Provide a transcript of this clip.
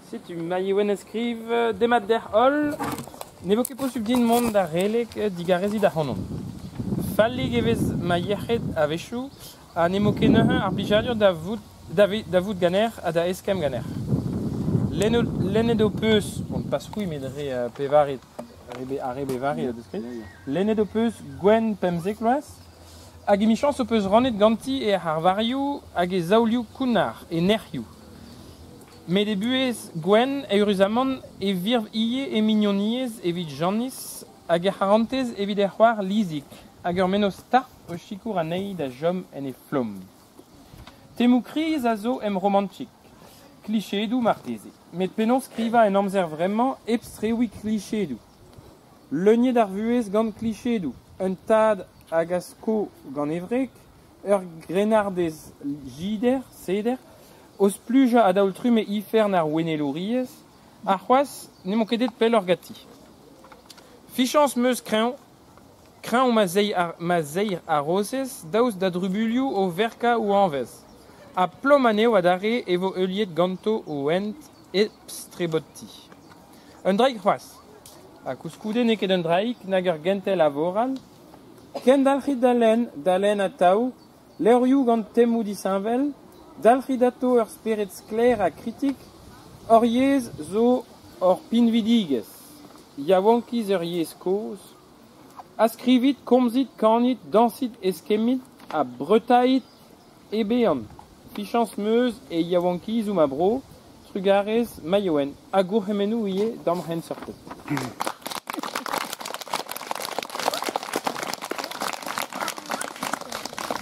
Setu Maïwenn a skriv Demat deoc'h holl. Ne vo ket posupl din mont da Releg digarezit ac'hanon. Fallik e vez ma yec'hed a-wechoù ha n'emañ ket neuze ar blijadur da vout da vout ganeoc'h ha da eskemm ganeoc'h. Lennet ho peus, bon pas c'hwi met re pevare ar re bevare o deus graet, lennet ho peus Gwenn 15 vloaz hag emichañs ho peus rannet ganti hec'h arvarioù hag he zaolioù kounnar, he nec'hioù. Met e buhez Gwenn, eüruzamant, e virv ivez he mignoniezh evit Janis hag he c'harantez evit he c'hoar Lizig, hag ur mennozh start o sikour anezhi da chom en he flom. Temoù kriz a zo em romantig, klichedoù marteze, met penaos skrivañ en amzer vremañ hep strewiñ klichedoù? Leuniet ar vuhez gant klichedoù, un tad hag a sko gant e wreg, Ur grennardez jider, seder, o splujañ a-daol-trumm e ifern ar ouennelouriezh, ha c'hoazh n'emañ ket aet pelloc'h ganti. Fichañs 'm eus kreñv, kreñv ma zeir harozez daoust da drubuilhoù o verkañ o añvez. Ha plom anezho adarre e vo heuliet ganto o hent hep strebotiñ. Un draig c'hoazh. Ha koulskoude n'eo ket un draig nag ur gentel a voral. Kendalc'hit da lenn, da lenn atav, levrioù gant temoù disheñvel, dalc'hit atav ur spered sklaer ha kritik, hor yezh zo hor pinvidigezh, yaouankiz ur yezh kozh. Ha skrivit, komzit, kanit, dañsit, eskemmit ha breutait hep ehan. Fichañs 'm eus e yaouankizoù ma bro, trugarez Maïwenn, ha gourc'hemennoù ivez d'am c'henseurted.